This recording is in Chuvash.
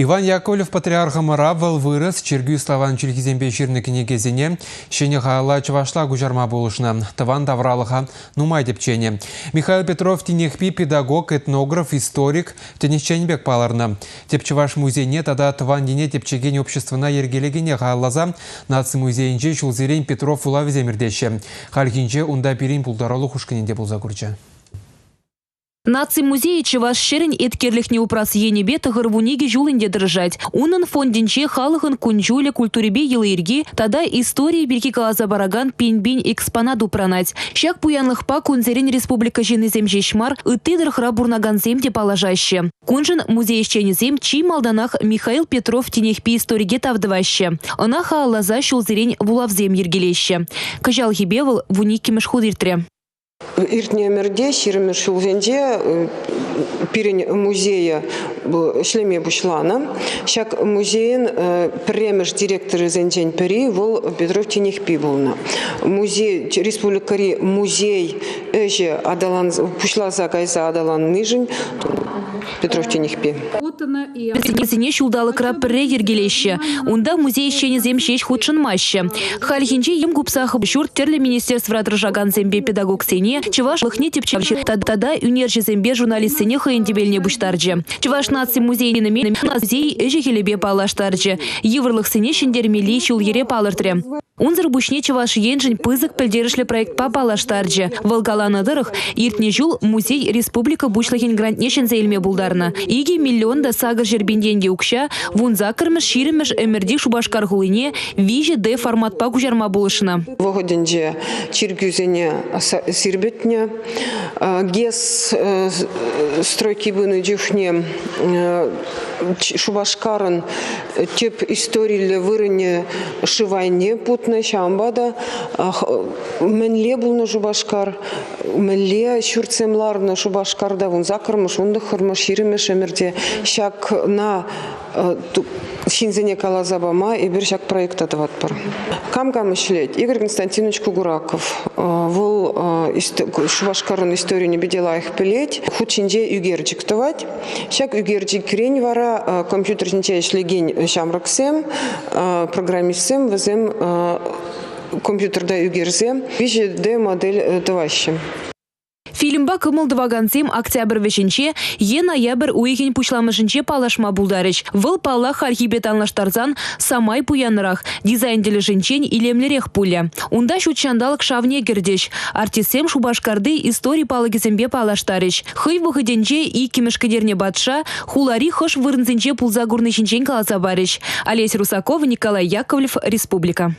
Иван Яковлев патриархӑмӑра вӑл вырӑс, чиркӳ славян чӗлхисемпе ҫырнӑ кӗнекесене ҫӗнӗ халала чӑвашла куҫарма пулӑшнӑ, тӑван тавралӑха нумай тӗпченӗ. Михаил Петров Тинехпи педагог, этнограф, историк, тӗнӗҫчен пек палӑрнӑ. Тӗп чӑваш музейне тата тӑван ене тӗпчекен обществӑна йӗркелекене халалласа Наци музейӗнче ҫулсерен Петров вулавӗсем иртеҫҫӗ. Хальхинче унта пирӗн пултарулӑх ушкӑнӗ те пулса курчӗ. Наци музейӗ чӑваш ҫӗрӗн еткерлӗхне упрас енӗпе 92 ҫул ӗнтӗ тӑрӑшать. Унӑн фондӗнче халӑхӑн кун-ҫулӗ, культурипе йӑли-йӗрки тата историйӗ пирки каласа паракан пин-пин экспонат упранать. Ҫак пуянлӑхпа кунсерен республика ҫыннисем ҫеҫ мар, ытти тӑрӑхра пурӑнакансем те паллашаҫҫӗ. Куншӑн музей ӗҫченӗсем чи малтанах Михаил Петров тинехпи историке тав тӑваҫҫӗ. Ӑна халалласа ҫулсерен вулавсем йӗркелеҫҫӗ. Кӑҫалхипе вӑл 12-мӗш хут иртрӗ. Иртнӗ ӗмӗрте, ҫирӗммӗш ҫулсенче пирӗн музее ӗҫлеме пуҫланӑ. Ҫак музейӑн пӗрремӗш директорӗсенчен пӗри вӑл Петров Тинехпи пулнӑ. Музей, республикӑри музей ӗҫӗ пуҫласа кайса аталаннишӗн Петров Тинехпи. Вӗсене ҫулталӑкра пӗрре йӗркелеҫҫӗ. Унта музей ӗҫченӗсем ҫеҫ хутшӑнмаҫҫӗ. Хальхинче йӑм купса ҫурт тӗрлӗ министерствӑра тӑрӑшакансемпе педагогсене, чӑвашлӑхне тӗпчевҫӗ тата ӳнерҫӗсемпе журналистсене хӑйӗн тӗпелне пуҫтарчӗ. Чӑваш наци музейӗн музей ӗҫӗ-хӗлӗпе паллаштарчӗ, йывӑрлӑхсене ҫӗнтермелли ҫул-йӗре палӑртрӗ. Унсӑр пуҫне Чӑваш Еншӗн пысӑк пӗлтерӗшлӗ проектпа паллаштарчӗ. Вӑл каланӑ тӑрӑх, иртнӗ ҫул музей республика Пуҫлӑхӗн грантне ҫӗнсе илме пултарнӑ. 2 миллион та 800 пин тенкӗ укҫа 18-мӗш 20-мӗш ӗмӗрти Шупашкар хулине 3D форматпа куҫарма пулӑшнӑ. Вӑхӑтӗнче чиркӳсене сирпӗтнӗ. ГЭС стройки пынӑ чухне Шупашкарӑн тӗп историллӗ вырӑнӗ шыв айне путнӑ. Ҫавӑнпа та мӗнле пулнӑ Шупашкар, мӗнле ҫуртсем ларнӑ Шупашкарта 18-мӗш, 19-мӗш, 20-мӗш ӗмӗрте ҫакна ҫынсене каласа пама эпир ҫак проекта тӑватпӑр. Кам-кам ӗҫлет? Игорь Константинович Кугураков. Вӑл Шупашкарӑн историне питӗ лайӑх пӗлет. Хут ҫинче ӳкерчӗк тӑвать. Ҫак ӳкерчӗкрен вара компьютер ҫинче ӗҫлекен ҫамрӑксем, программистсем вӗсем компьютерта ӳкерсе 3D модель тӑваҫҫӗ. Фильмпа кӑмӑл тӑвакансем октябрь вӗҫӗнче е ноябрь уйӑхӗн пуҫламӑшӗнче паллашма пултарӗҫ. Вӑл, паллах, хальхипе танлаштарсан самай пуянрах, дизайн тӗлӗшӗнчен илемлӗрех пулӗ. Унта ҫут ҫанталӑк шавне кӗртӗҫ. Артистсем Шупашкарти истори палӑкӗсемпе паллаштарӗҫ. Хӑй вӑхӑтӗнче иккӗмӗш Кӗтерне патша хулари хӑш вырӑнсенче пулса курни ҫинчен каласа парӗҫ. Олеся Русакова, Николай Яковлев, Республика.